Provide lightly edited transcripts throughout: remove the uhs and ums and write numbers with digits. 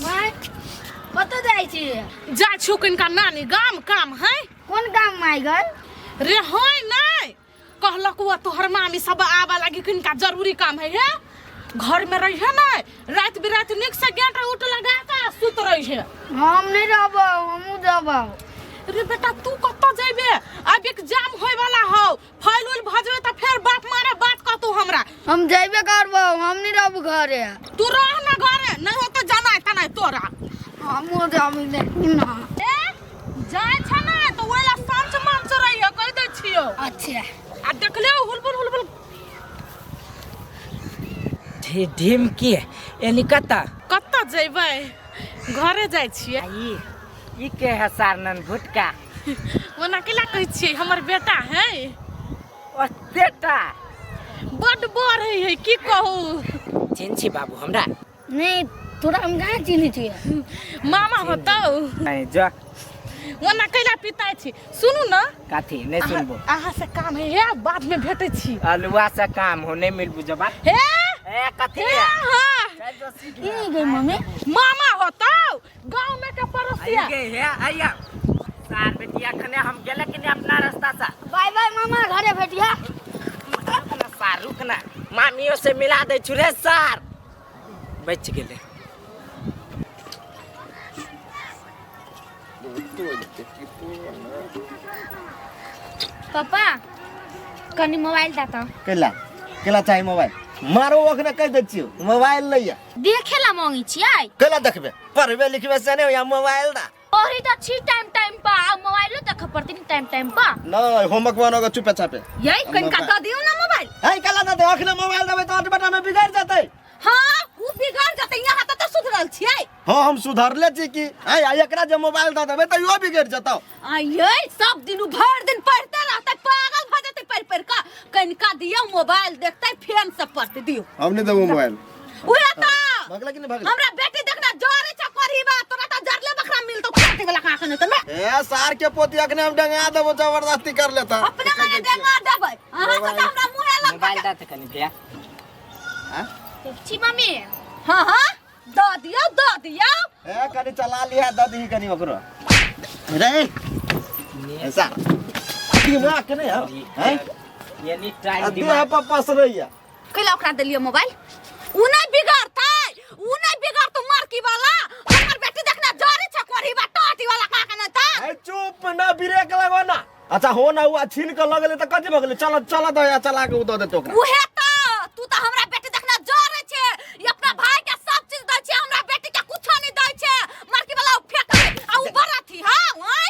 माय कतऽ जाइ छी? जाइ छी कनिका नानी गाम काम है। कोन गाम माय गए? रे है नहीं कहलक वो तोहर मामी सब आबा लागी, किनका जरूरी काम है। हे घर में रही है नहीं, रात बिरात निक से गेट उठ लगा के सुत रही है। हम नहीं रहबो, हमहूँ जबो। रे बेटा तू कतऽ जेबे? अब एग्जाम होय वाला हौ, फाइल उइल भजबे तऽ फेर बाप मारे बात कहतौ हमरा। हम जइबे करबो, हम नहीं रहबो घरे। तू रह ना घरे, नहीं हो तो जाना तनाय तोरा। हमहूँ जाबी देखी ना। ए जाय छ ना तो ओला संच मंच रही है, कह दै छियो। अच्छा। आ देखले हुलबुल हुलबुल ढीम की एनी कता? कतऽ जेबै, घरे जाइ छियै। ई ई के है सारनन भुटका? ओना केला कहै छियै, हमर बेटा है। ओ बेटा बड बड़ है, है की कहू। चिन्ह छी बाबू हमरा? नहीं, तोरा हम कहाँ चिन्है छियै। मामा होतौ। नहीं जो ओना कैला पिताइ छी, सुनू ना। कथी नहीं सुनबो? अहाँ से काम है, हे बाद में भेटै छी। अलुआ से काम हो नहीं मिलबू जबा। हे ए कथी हे हाँ की गई मम्मी? मामा होतौ, गांव में के पड़ोसिया। गे हे आइया सार बेटिया, खने हम गेले कि नहीं अपना रास्ता से। बाय बाय मामा, घरे भेटिया। रुक ना सार, रुक ना, मामियों से मिला दे छु रे सार। बच गेले। पापा कनी मोबाइल दाता। केला केला चाही मोबाइल? मारो अखने कहि दै छियौ, मोबाइल लैया। देखेला मांगे छियै। केला देखबे? पढ़बे लिखबे से नहि होइया, मोबाइल दा। पढ़ी त छी टाइम टाइम पर, आ मोबाइलो देखे पड़ती ने टाइम टाइम पर। नहि, होमवर्क बनो चुपे चापे। यही कनिका दऽ दियौ ना मोबाइल। है केला दे? अखने मोबाइल देबै तऽ बेटा में बिगड़ जेतै। हाँ उ बिगड़ जेतै, यहाँ तऽ सुधरल छियै। हाँ हम सुधरले छी की आय, आय एकरा जे मोबाइल दऽ देबै तऽ इहो बिगड़ जेतौ। आइये सब दिन उ भरि दिन पढ़ते रहतै, पागल भऽ जेतै पढ़ि पढ़ि कऽ। कनिका दियौ मोबाइल, देखतै फेन से पढ़तै, दियौ। हम नहि देबो मोबाइल। उहे तऽ भगलै कि नहि भगलै? हमरा बेटी देखना जरे छ करहीबा, तोरा तऽ जरले बकरा मिलतौ काटे वाला का कने तऽ ए सार के पोती अखने हम डंगा देबो, जबरदस्ती कर लेता। अपने मने डंगा देबै अहाँ से तऽ हमरा मुँहे लग। मोबाइल दा तऽ कनी भैया। छी मम्मी। हाँ हाँ दऽ दियौ, दऽ दियौ। ए कनी चला लिया, दऽ दही कनी ओकरो रे। ऐसा दिमाग के नहीं हो हैं? यानी टाइम आ देह दिमाग पर पसरैया। कैला ओकरा देलियै मोबाइल? उ नहीं बिगड़तै, उ नहीं बिगड़तौ मारकी वाला। हमर बेटी देखना जरे छ कोढ़ीबा टाटी वाला का कने त। ए चुप ना, ब्रेक लगो ना। अच्छा हो ना, हुआ छीन के लगले त कथी भगले? चल चल दया चला के उ दऽ देतौ ओकरा। उहे त तू त हमरा बेटी देखना जरे छे, ई अपना भाई के सब चीज दै छे, हमरा बेटी के कुछो नहीं दै छे। मारकी वाला उ फेंक दे आ उ बड़ा थी। हां ओय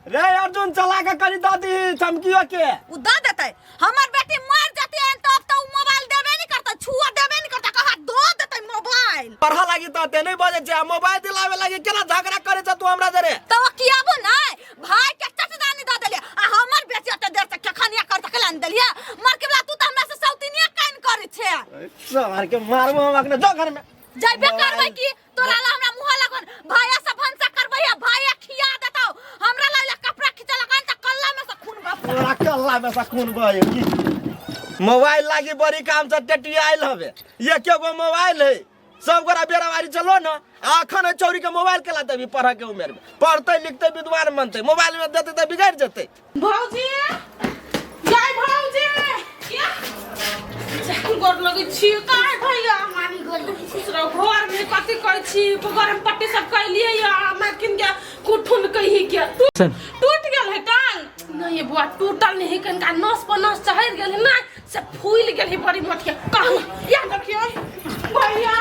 रे अर्जुन, चला के कनी दऽ दही चमकियो के। उ दऽ देतै। हमर बेटी मर जतै तब त उ मोबाइल देबे नहीं करतै, छुआ देबे नहीं करतै, कहा दऽ देतै मोबाइल। पढ़ा लागी तऽ ते नहि बजै छै, आ मोबाइल दिलावे लागी केना झगड़ा करे छै तू हमरा जरे? तऽ ओ कियाबो नहीं, भाई के चटदानी दऽ देलियै आ हमर बेटी ओते देर से केखनिया कर तक लान देलियै। मर के वाला तू तऽ हमरा से सौतिनिया काइन करै छै। सार के मारबो हम अखने, जो घर में। जइबे करबै की तोरा ला हमरा मुँह लगन भाया से भनसा करबै आ भाया खिया देतौ। हमरा ला कपड़ा खींचे लगन तऽ कल्ला में से खून बह। तोरा कल्ला में से खून बहे की? मोबाइल लागी बड़ी काम से टेटियाइल हवे। ये के गो मोबाइल है, सब गोरा बेराबारी चलो ना। आ अखन है चौरी के मोबाइल केला देबी? पढ़े के उमेर में पढ़ते लिखते विद्वान बनते, मोबाइल में देते तऽ बिगड़ जेते। भौजी जय भौजी, गोर लगै छी। काय भैया? मामी गोर लगै छी। खुश रहो। घर में कथी करै छी? गरम पट्टी सब कैलियै या मारकिन के कुठुन कही के टूट गेल है टांग? नहीं बुआ, टूटल नहीं, कनका नस पर नस चढ़ गेल है ना, से फूल गेल है बड़ी मोट के। कहू या देखियो भैया।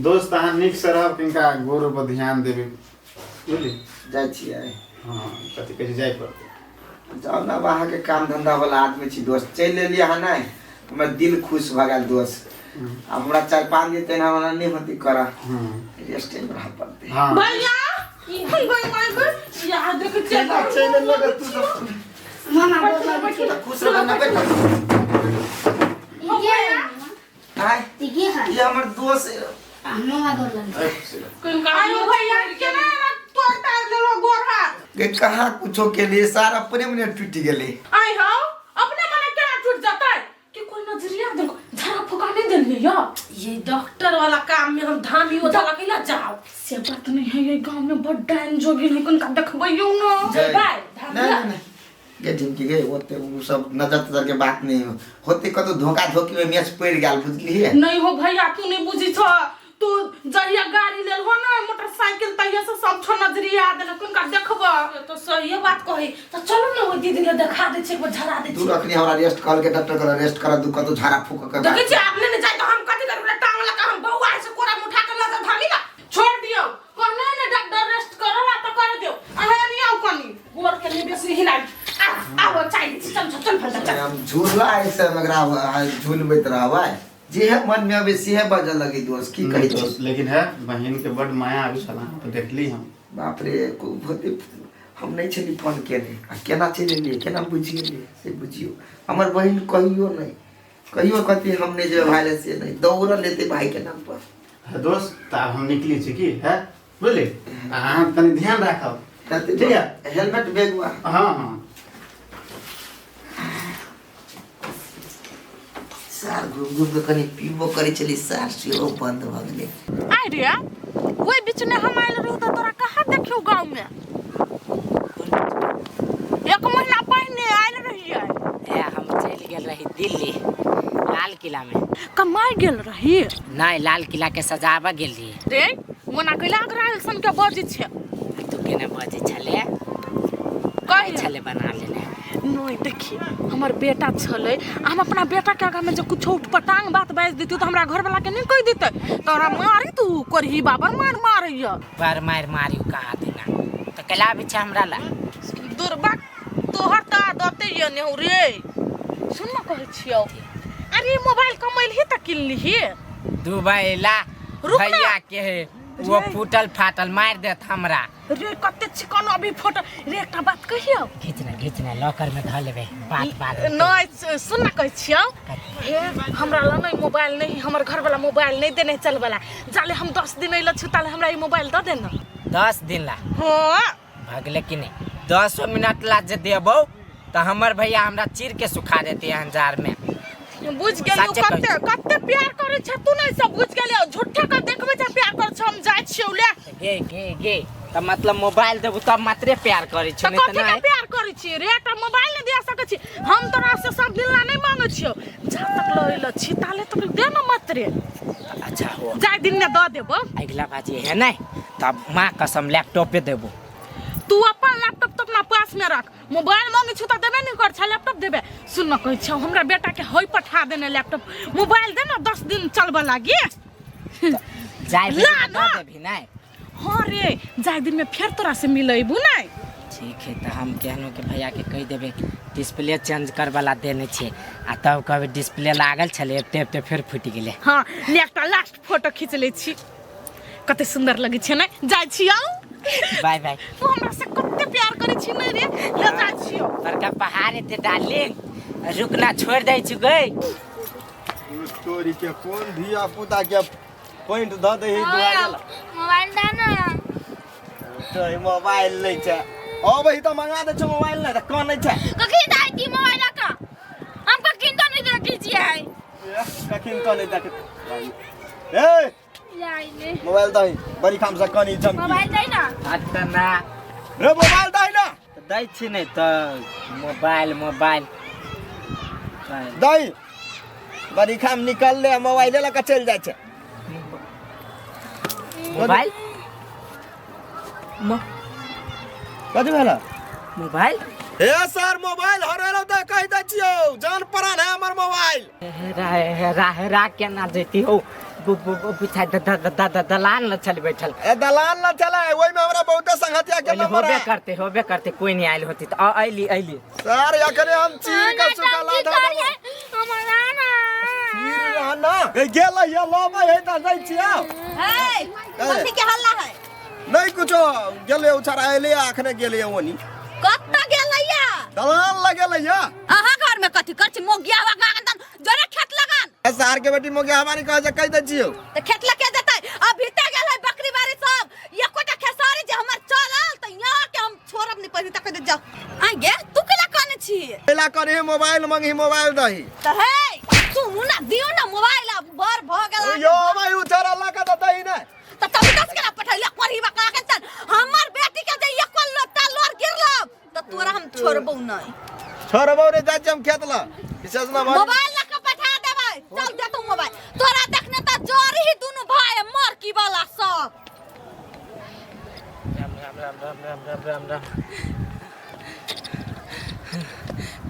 दोस्त अहाँ नीकसँ रहब, किनका गोर पर ध्यान देबै, बुझली? जाइ छियै। हँ, कथी कहै छै, जाय पड़तै। जाउ ने, आब अहाँके काम धंधा वाला आदमी छी दोस्त। चलि एलियै अहाँ नहि, हमर दिल खुश भऽ गेल दोस्त। आब हमरा 4-5 दिन तेना ओना नहि होती करऽ, रेस्टे मे रहऽ पड़तै। हँ भैया ई भाई भाई या देख छियै। चलि एलियै तू सब। मामा गोर लगै छी। खुश रहऽ ने बेटा। ये आय ये है ये हमर दोस्त। मामा गोर लगै छी। आयो भैया, केना एना तोड़ ताड़ देलो गोर हाथ? के कहाँ कुछो के लिए सार, अपने मने टूटि गेलै। आइ हौ, अपने मने केना टूट जतै? कि कोई नजरिया देलको, झाड़ा फूका नहीं देलियै या? ये डॉक्टर वाला काम में हम धामी ओझा लगे ला जाओ। से बात नहीं है, ये गांव में बड़ डाइन जोगिन है, कनका देखबैयो ना। बाय धामी नहीं नहीं नहीं गे झिमकी गे, ओते उ सब नजर तजर के बात नहीं हो होते, कतौ धोखा धोखी में मैच पड़ गेल, बुझलिए? नहीं हो भैया, तू नहीं बुझी छ। तू जहिया गाड़ी लेल हो ना मोटरसाइकिल, तहिया से सब छो नजरिया देलक, कनका देखब। तो सही बात कही, तो चलो ना वो दीदी ले देखा दे छै, एक बार झरा दे तू छै। अखनी हमरा रेस्ट कहल के डॉक्टर कर रेस्ट कर दू, कतौ झाड़ा फूक के बात। देखै छी अपने ने जाय तो हम कथि करबै? टांग लगा हम बौआ से कोरा में उठा के लऽ जाब धामी ला। छोड़ दियो, कहने ने डॉक्टर रेस्ट करो ला तो कर दियो। अहाँ नहीं आओ कनी गोर के नहीं बेसी हिला आ आओ चाय चल चल चल फल चल। हम झूला ऐसे मगरा झूलबैत रहबै, जे है मन में अबै से बजऽ लगी दोस्त, की कहै छी? दोस्त, लेकिन है बहिन के बड माया आबि छल अहाँ पर, देखली हम। बाप रे, होते हम नहीं छली फोन केने आ केना चलि एलियै, केना बुझि गेलियै से बुझियौ। हमर बहिन कहियो नहीं, कहियो कथी हम नहीं जेबै भाई ले से नहीं, दौड़ल एतै भाई के नाम पर। है दोस्त, तऽ आब हम निकली छी की है, बुझली? अहाँ कनि ध्यान राखब। ठीक है। हेलमेट बैग बा। हाँ हाँ। सार घूम घूम के कनि पीबो करै छली सार, सेहो बंद भऽ गेलै। आइ रे, ओहि बीच में हम आयल रहू तऽ तोरा कहाँ देखियौ गाँव में? एक महीना पहिने आयल रहियै। ए, हम चलि गेल रही दिल्ली लाल किला में। कमाइ गेल रही? नहीं, लाल किला के सजाबऽ गेल रही। रे मोना कैला अगरायल सन के बजै छै? तू केना बजै छले? कहि छले बना लेने। नहीं देखी, हमर बेटा छलै, हम अपना बेटा के आगा में जे कुछो उटपटांग बात बाजि दितियौ तऽ हमरा घरवाला के नहीं कहि देतै, तोरा मारी तू करही बाबर मार मारैया। पर मारि मारी कहाँ दिना तऽ कैला आबै छै हमरा ला? दुर्बा तोहर तऽ आदते ये ने रे। सुन न कहै छियौ, अरे मोबाइल कमैलही तऽ किनलिही? दुबई ला। रुक ना। भैया के है वो फूटल फाटल, मारि देत हमरा। रे कते चिकन अभी फोटो रे। एकटा बात कहियौ? घीचना घीचना, लॉकर में धऽ लेबै, बात बात में। नहीं सुन न कहै छियौ, हे हमरा लग नहीं मोबाइल नहीं, हमर घरवाला मोबाइल नहीं देने चलबला, जाले हम 10 दिन अइल छु ताले हमरा ई मोबाइल दऽ दे ना। 10 दिन ला? हाँ। भगले कि नहीं, 10 मिनट ला जे देबौ तऽ हमर भैया हमरा चीर के सुखा देते अंजार में। बुझ गेलियौ। सच्चे कहै कते छी। कते प्यार करै छै तू नहीं सब बुझ गेलियौ, झूठे के देखबै छै प्यार करै छै। हम जाइ छियौ ले। गे गे गे, तऽ मतलब मोबाइल देबू तब मात्रे प्यार करै तऽ छौ, नहीं तऽ कथी के नहीं। प्यार करै छी रे? एकटा मोबाइल नहि दिया सकै छी? हम तोरा से सब दिन ला नहीं मांगै छियौ, जा तक लऽ छी ताले तक दे न मात्रे। अच्छा हो। जाय दिन में दऽ देबौ। अगिला बाजी है नहीं तब माँ कसम लैपटॉपे देबू। तू अपन लैपटॉप तो अपना पास में रख, मोबाइल मांगे छु त देबे नहीं कर छ, लैपटॉप देबे। सुन न कहै छियौ, हमरा बेटा के होय पठा देने लैपटॉप, मोबाइल दे न 10 दिन चलबऽ लागी। जाय ला दऽ ना। देबही नहीं? हाँ रे, जाय दिन में फेर तोरा से मिलेबू नहीं? ठीक है, तऽ हम केहनो के भैया के कहि देबै डिस्प्ले चेंज करवला देने छियै, आ तब कहबै डिस्प्ले लागल छलै एते एते फेर फूटि गेलै। हाँ ले, एकटा लास्ट फोटो खींच लै छी, कते सुंदर लगै छै ने। जाइ छियौ। Bye bye. तू हमरा से कते प्यार करै छी ने रे, ले जाइ छियौ। बड़का पहाड़ एते डार्लिंग, रुकना छोड़ि दै छु गई। तोरी के कोन धिया पुता के पैंट धऽ दे दुआरे। मोबाइल दा ना। तो ई मोबाइल लै छै, अबै तऽ मंगा दै छै मोबाइल, नहि तऽ कनै छै। कखी दाई दी मोबाइल का? हमको किन तो नहीं देखी छियै। कखिन तो नहि देख ए। जाइले। मोबाइल दही, बड़ी खाम से कनी चमकी। मोबाइल दे ना। अच्छा ना। रे मोबाइल दही ना। दै छी नहि तऽ मोबाइल मोबाइल मोबाइल। दही, बड़ी खाम निकल ले, मोबाइले लऽ कऽ चलि जाइ छै। मोबाइल। कथी भेल? मोबाइल। हे सर, मोबाइल हरेलौ तऽ कहि दै छियौ, जान प्राण है हमर मोबाइल। हेरा हेरा हेरा, केना जैती हो? बुझाइ दलान ल छल बैठल। ए दलान न चले, ओहिमे हमरा बहुते संगतिया के पहिले नंबर होबे है। करते, होबे करते, कोई नहीं आयल होती तऽ अइली अइली। सर, अखने हम चीर के सुखला धऽ देबौ। हमारा ना। चीर रह ना ए गेल ये लबै है तऽ दै छियौ। है कथी के हल्ला है? नहीं कुछो, गेलै उछारा एलै, अखने गेलै ओनी। कत्ता गेलैया? दलान लगेलै या। अहाँ घर में कथी कर छी? मोगिया हुआ गान जोरे खेत लगन। ए सार के बेटी, मोगे हमारी कह जे कहि दै छियौ। त खेत लके जेतै, अभी ते गेल है बकरी बारी सब, एकोटा खेसारी जे हमर चलल त यहाँ के हम छोड़ब नहीं पहिने तक दे जाओ। आ गे, तू केला काने छी? केला करे? मोबाइल मंगी, मोबाइल दही। त हे सुनू ना, दियो ना मोबाइल, अब बर भ गेल। यो भाई उछरा लगा त दही नै। त तब दस के पठैले कोरी बका के चल हमर बेटी के जे एको लोटा लोर गिरलो त तोरा हम छोड़बौ नहीं। छोड़बौ रे, जाइ छी हम खेत ल विशेष न भरी। मोबाइल लऽ के पठा देबै। चल देतौ मोबाइल तोरा देखने त जोरी ही दुनू भाई मर की वाला सब। राम राम राम राम राम राम राम राम।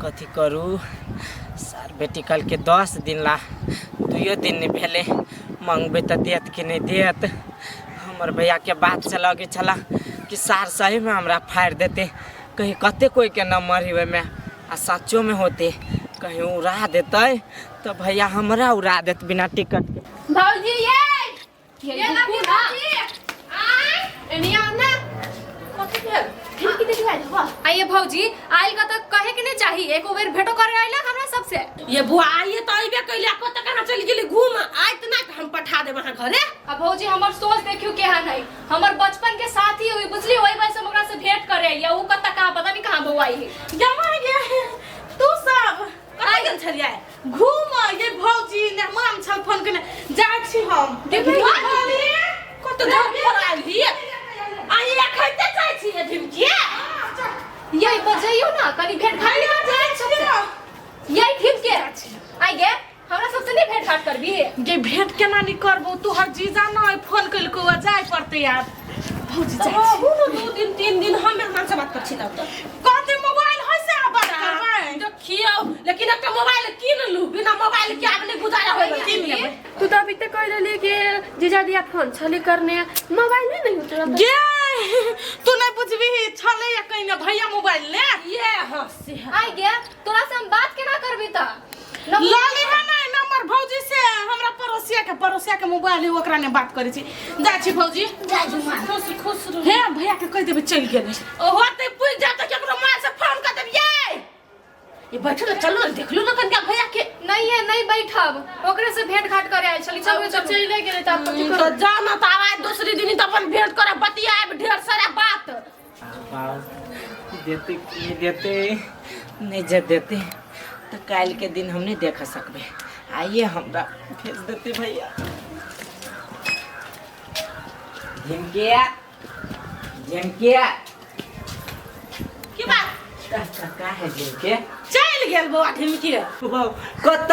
कथी करू सार बेटी कल के 10 दिन ला दुइयो दिन नहीं भेले, मंगबे त देत कि नहीं देत। हमर भैया के बात से लगे छला कि सार सही में हमरा फाड़ देते, कहीं कते कोई के नंबर ही ओहिमे आ सचो में होते, कहीं उड़ा देते तो भैया हमरा उड़ा देत बिना टिकट के। भौजी ये ये लगी भौजी आय एनी आओ ना। कथी भेल? खिड़की देखि आइल हो। आइए भौजी, आइल का त कहे के नहीं चाही, एको बेर भेटो करे आइला हमरा सबसे। ये बुआ आइए त अइबे कैले, कत कहाँ चल गेली घूम आइत ना त हम पठा देब अहाँ घरे। आ भौजी हमर सोच देखियो केहन है, हमर बचपन के साथी हुई बुझली, ओही वजह से हम ओकरा से भेंट करे आइया, उ कत कहाँ पता नहीं कहाँ बौआई है। जमा गे तू सब कतऽ गेल छलियै? घूम ये भौजी मेहमान छल फोन केने जाइ छी हम। कत घर पर आयल ही आइ एखन जाइ छी ढिमकी। यही बजैयो ना कनी भेंट घाट जाइ छी यही ढिमके आई गे हमरा सबसे नहीं भेंट घाट करबी। गे भेंट केना नहीं करबो, तोहर जीजा न फोन केलको जाय पड़ते यार। भौजी जाइ छी रहू न 2 दिन 3 दिन हम मेहमान से बात कर छी तब। कहते मोबाइल है से आ बात करबै देखियो, लेकिन एकटा मोबाइल कीन लू, बिना मोबाइल के आब नहीं गुजारा होय वाला। कीन लेबै। तू तो अभी तक कह रहली कि जीजा दिया फोन छली करने मोबाइल नहीं नहीं उतरल। गे तू नहीं बुझबी छले या कहीं ना भैया मोबाइल ले ये हंसी है। आई गे तोरा से हम बात केना करबी त लाली है ना नंबर भौजी से हमरा पड़ोसिया के मोबाइल है ओकरा ने बात करै छी। जाइ छी भौजी। जाइ छी मां। खुश खुश रह। हे भैया के कह देबै चलि गेलै। ओहो ते पूछ जा त केकरो मां से फोन कर देबियै। ये बैठो ना, चलो ना, देख लो ना कनिका भैया के। नहीं है नहीं बैठब, ओकरे से भेंट घाट करे आयल छली। चलू चलू चले गेलै त आब कथी तो जा ना त आवाज दूसरी दिन त अपन भेंट करे बतियाब ढेर सारा बात। देते कि देते नहीं जे देते तो काल के दिन हम नहीं देख सकबे। आइए हमरा भेज देते भैया। झिमकिया झिमकिया की बात का का है झिमके? चल गेल बौआ ढिमकिया। कत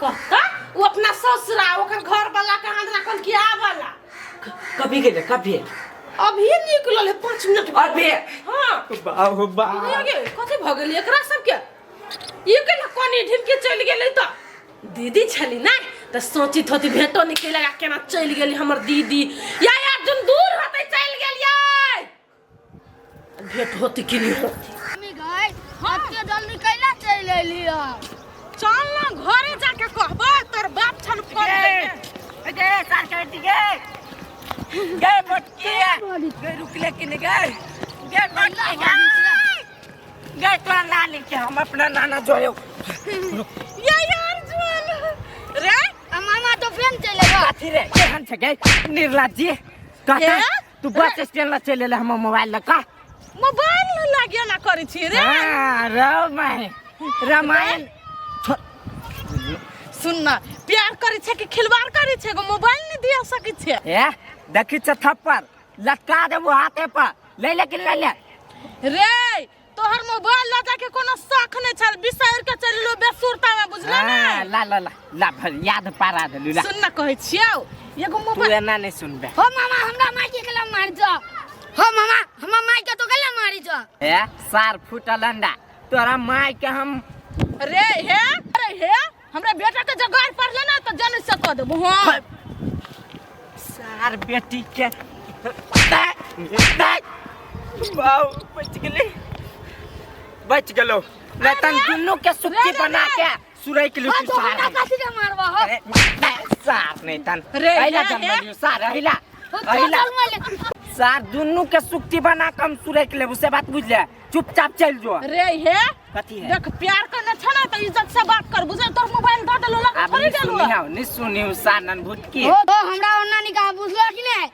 कत वो अपना ससुरा ओकर घर वाला के हाथ राखल कि आवाला कभी गेले कभी अभी निकलल है 5 मिनट अभी। हां बाहु बा कथी भ गेल एकरा सबके? ये के ना कोनी ढिमके चल गेलै त दीदी छली ना त सोचित होती भेटो नहीं केलक आ केना चल गेली हमर दीदी। या यार जन दूर होते चल गेल यार भेट होती कि नहीं होती। मम्मी गए अते जल्दी कैला चल एली? चल ना घरे जाके कहबो तोर बाप छल फोन केने। गे सार काटी गे गे मोटकी गे रुकले कि नहीं गे गे मोटकी गे तोरा नानी के हम अपना नाना जोयो। ये यार जुअल रे मामा तो फेन चले गए। कथी रे केहन छै गे निर्लज्जी? कहता तू बस स्टैंड ला चले ले हम मोबाइल ल का मोबाइल न लागे ना करै छी रे। हां रामायण रामायण सुन ना प्यार करै छै कि खिलवाड़ करै छै? एगो मोबाइल नहीं दिया सकै छै। ए देखी छ थप्पड़ लटका देबो हाथे पर ले ले कि ले ले रे। तोहर मोबाइल ल जाके कोनो शौक नहीं छल, बिसैर के चलि लो बेसुरता में बुझला हाँ, ने। ला ला ला ला भर याद पारा देलु ला। सुन ना कहै छियौ एगो तू मोबाइल एना नहीं सुनबे। हो मामा हमरा माई के केला मार जा। हो मामा हमरा माई के तो केला मारी जा। ए सार फूटल अंडा तोरा माई के हम रे हे अरे हे हमरा बेटा के जगार पड़ले ना त जन से कह देबो। हां सार बेटी के बाऊ बच गेलै बच गेलो नहीं तन दुनू के सुक्की बना के सुरई के लुटी तो सार हमरा कथी के मारबा हो? सार नहीं तन रे, अहिला हे, जन्म सार अहिला हो, अहिला चल मले। सार दुनू के सुक्की बना के हम सुरई के लेबू से बात बुझ ले चुपचाप चल जो रे हे कथी है? देख प्यार करने छ ना त इज्जत से बात कर बुझल। तोर मोबाइल द देलो लग अब थोड़ी नहीं गेलो। सुनी हो नहीं सुनी हो सानन भुटकी। हो तो हमरा ओना निकाह बुझलो कि नहीं?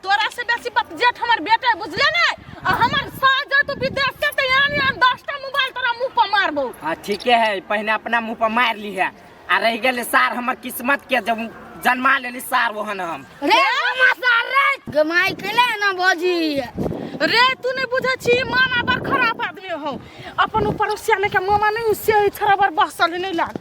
तोरा से बेसी पप जेठ हमर बेटा है बुझले ने। आ हमर सास जा तू विदेश से त यान यान 10टा मोबाइल तोरा मुंह पर मारबो। हाँ ठीके है, पहले अपना मुंह पर मार ली है आ रह गेले सार हमर किस्मत के जब जन्मा लेली सार ओहन हम। रे मामा सार रे गमाई केले ना भौजी। रे तू नहीं बुझे छी, मामा बड़ खराब आदमी हो। अपन ऊपर पड़ोसिया ने के मामा नहीं, उससे छोरा बड़ बसल नहीं लाग।